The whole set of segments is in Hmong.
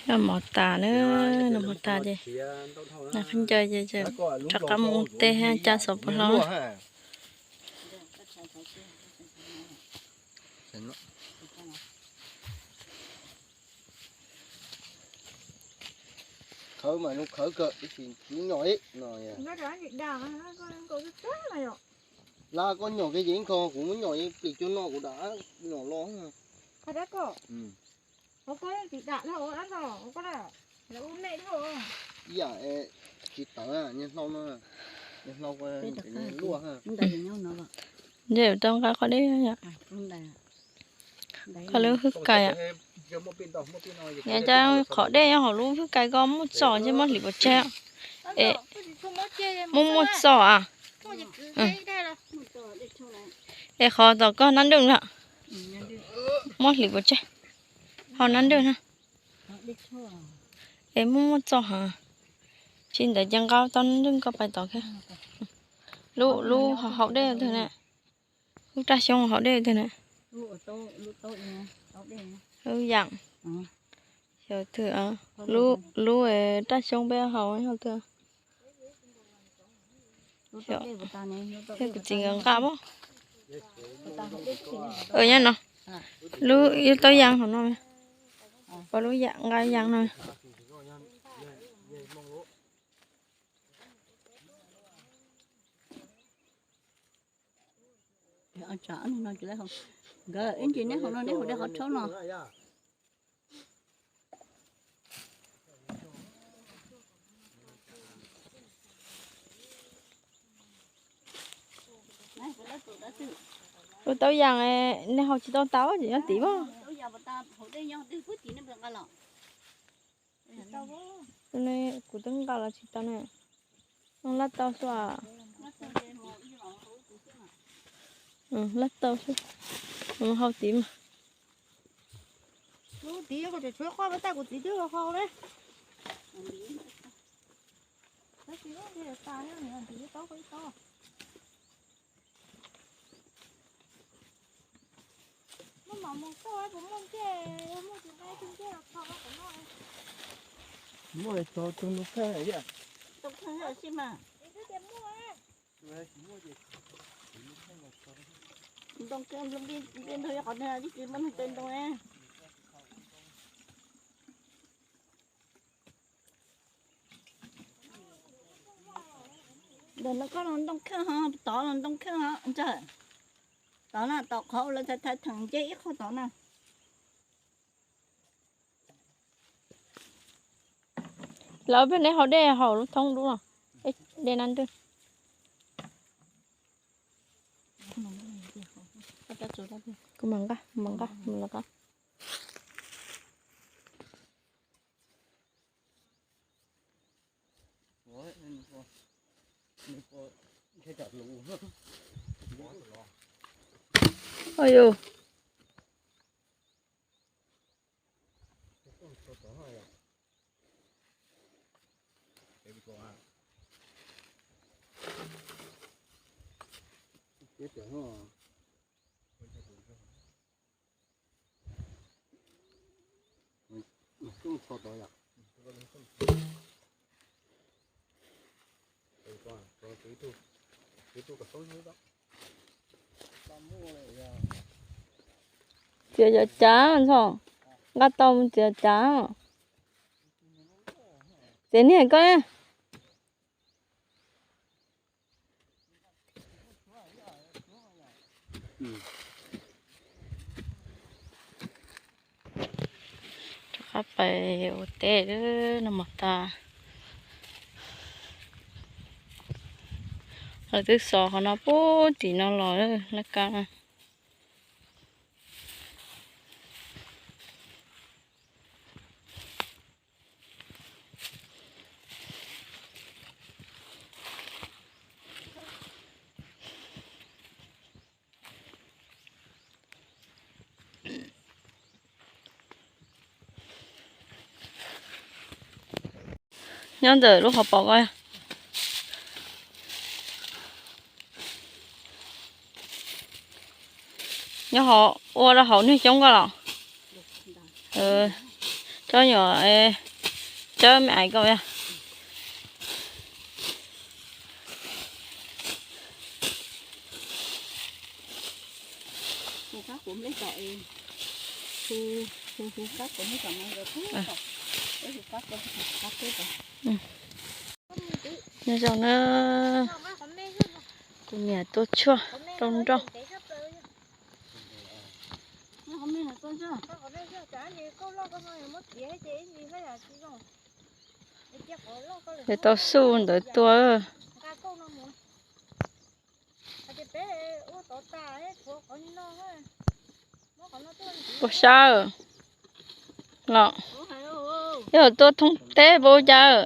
Noj mov tas na, noj mov tas ces nqa khaub ncaws ces rov qab mus ua teb thiab cab xov pos hlo. Khawv mas zoo khawv kawg, tab sis tsis nyom ib no. Laj koj nyom kiag ces ib nko kuv muab nyom ib plis cuag no kuv dam nyom los. Ib yam tsis tawv, niag hlau no, niag hlau luaj. Ntshe tau nqa qhov deb. Koj lub hwj kais, nyob cab qhov dej nyob hauv lub hwj kais koj muaj txom ntshe muab hliv pov tseg. Es muaj muaj txom a. Es qhov tom koj nab nrwj lawm, muab hliv pov tseg. Hau nab nrwj na. Es muaj muaj txom heev. Tsis ntawd ces nqa tau nab nrwj koj pais tod kiag. Lub, lub hauv dej twg na. Lub raj xyoob hauv dej twg na. Lub yam, xyov twg, lub, lub raj xyoob peb hau hauv twg. Thiab kuv txiv nkawd nqa mas. Nyob no, lub, lub tau yas hauv no, lub yas nqa yas no. Nkawd ib ntsis neb hauv no, neb hauv dej qhov tshauj no. Lub tau yas, nej hau tsis tau tas ces nyob tid mas. Kuv twb nqa los tsis tau ne. Laj tau xwb. Laj tau xwb. Hau tid mas. Lub tid kuv tseem tshuav qhov pab tag kuv txiv twb los hau ne. Muaj mam mus txog puas muaj ncej, yog muaj tus nqa tus ncej los txog rau qhov no. Muaj txog tus ntoo kheej ib yam. Ntoo kheej xwb mas. Ntoo kheej nplua nplua nrog qhov twg tsis muaj neeg tej ntoo ne. Ntawm no koj los ntoo kheej ho, tod los ntoo kheej ho ntsawg. Tod na, tod qhov lawv thaij thaij theem nce ib qho tod na. Lawv peb neb hau dej hauv lub thoob dub no, dej nab nrwj. Kuv mam nqa, mam nqa, mam nqa. Oj yus. Txiav cov cav ntxhov, nqa tau mus txiav cav. Txiav niag koj ne. Rov qab pais ua teb, noj mov tas. Lawv twb xov qhov no puag tim no los laj kab. Nyob ntawm lub qhov pom ko. Nyob hauv, ua rau hauv niag xyoob ko los? Cov nyuam, cov me ais ko. Nyob zoo na, kuv niam tua tshuaj rau nroj. Lawv tau xuj ntawd tua. Puas sab los? Yog tua thoob teb puas ua cas?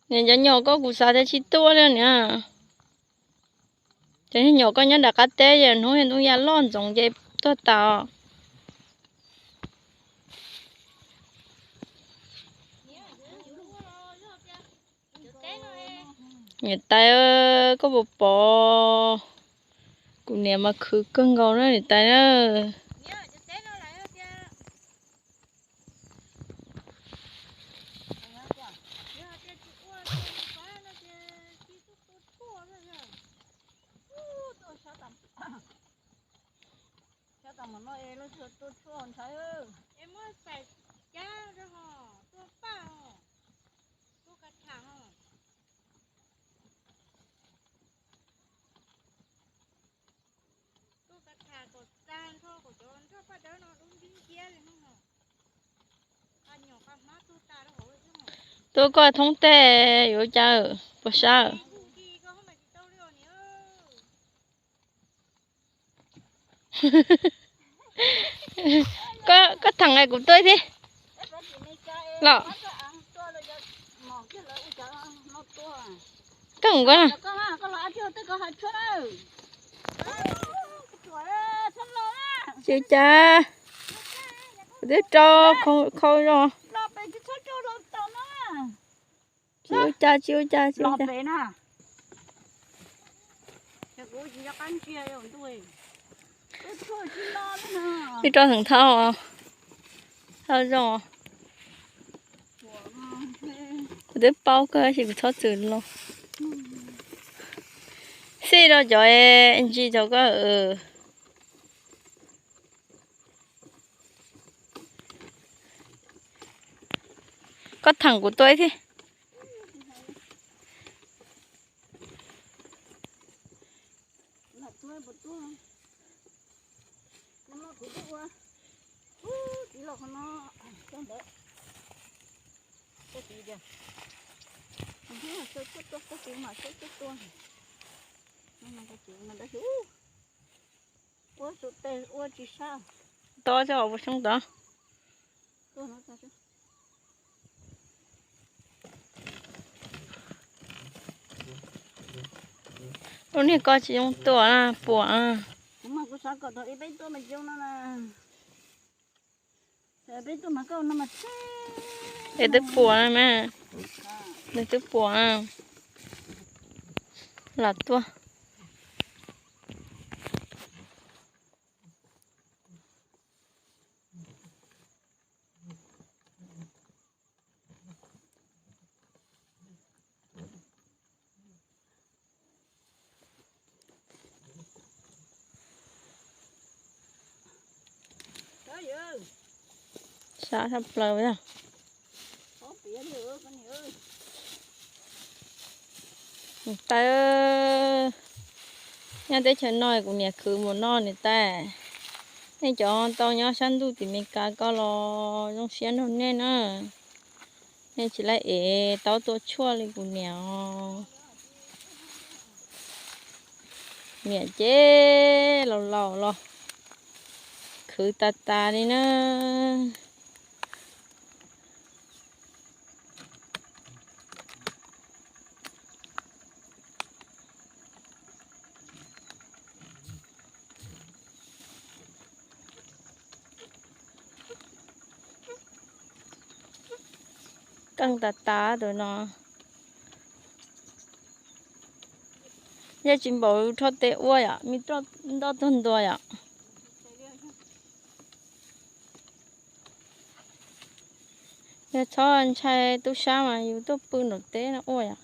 Niam, cov nyuam koj kuv xav tias tsis tuaj li niam. Cov nyuam koj nyob nram qab teb ces hnub ntoo ya loj ntxoov ces tuag tas. Niam tais, koj puas pom? Kuv niam mas khwv kawg nkaus na niam tais na. Tuaj koj thoob teb yuav cas puas sab? Koj theem es kuv tuaj thiab los. Koj mus koj. Tsis ua cas, kuv twb rau khau zoo. Tsis ua cas, tsis ua cas, tsis ua cas. Ib rau theem thauj, thauj zoo. Kuv twb paub koj tab sis kuv txhob txwm los. Xij rau cov ntsis tau koj. Koj theem kuv tuaj ib thiab. Ua tsis sab. Tod tso, ua xyoob tod. Lub niag ko tsis zoo tua na, puas. Es twb puas na, nws twb puas na. Lam tuaj. Sab tshaj plaws yog. Niam tais, nyob teb chaws no kuv niam khwv mus noj niam tais. Nej cov tau nyob sab ntuj tim Meskas ko los zoo siab nrog nej na. Nej tsis laib ev taub tua tshuaj li kuv niam os. Niam ces laus laus los khwv tas tas li na. Qeej tas tas tus no. Yog tsis npaum rho tes ua yom, me roj ntoj tuag ntua yom. Yog txhob ntshai tub sab mas yus tuaj pw nram teb no ua yom.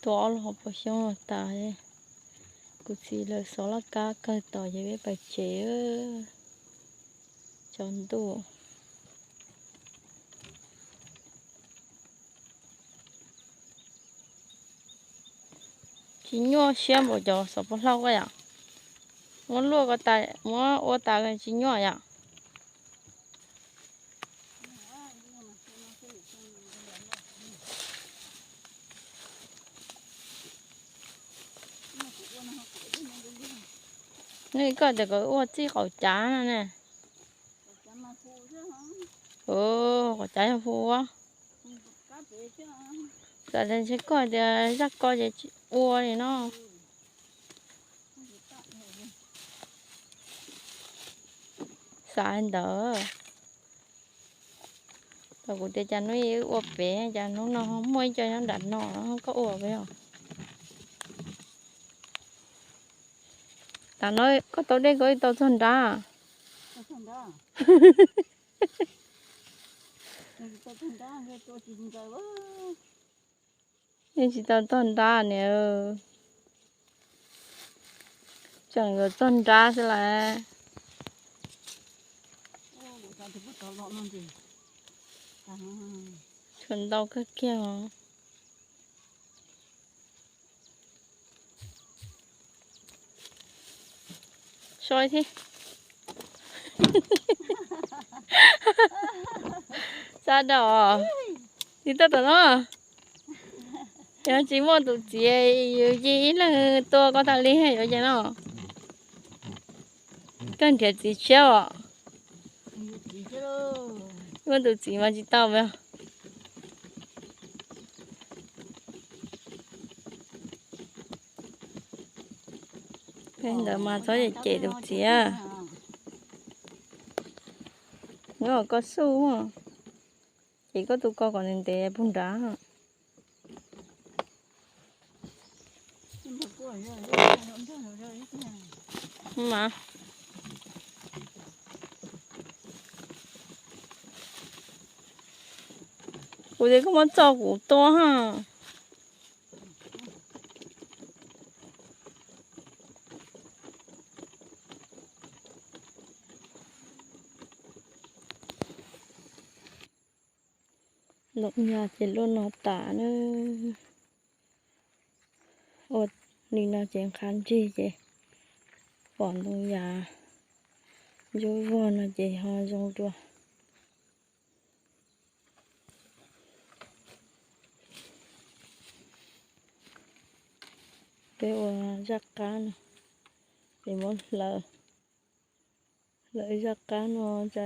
Tua ob lub hauv paus xyoob los tas. Kuv txiv lawv xov laj kab kawg tos ces peb pais tsev. Tsaus ntuj. Tsis nyuaj siab npaum cov xov pos hlauj ko yom. Muab luaj ko tas, muab ua tas tsis nyuaj yom. Koj tias kom ua txij qaum cav no ne. Qaum cav yog hu ua. Tam ntshe koj tias zaj ko ces tsis ua li no. Xav ntawd. Tau kuv tias cas hnub ib ua pem, cas hnub no muaj ib co nyob nram no koj ua pem os. Tam no koj tau dej koj ib tau txog nrab. Yeej tsis tau txog nrab niam. Tseem yuav txog nrab xwb las. Tshuav ntau kawg kiag os. Soi thiab. Xav dam, tsis tau tom no. Yog tsis muaj tus txiv, yus cia ib leeg tua koj tas li yuav cas no. Koj nrhiav txiv tshiab os. Muaj tus txiv mas tsis tau mas. Ntawd mas txhob cem tus txiv. Nyob koj xub, ces koj tus ko kom ntev ntev puag nrad. Kuv tias koj muab txo kuv tua ha. Ntoo yas ces luaj no tas na. Ua li no ces nqa ntsig ces pom ntoo yas ntsuab vog no ces ho zoo dua. Peb ua zaj qab no, ces muab hlawv, hlawv zaj qab no, tsa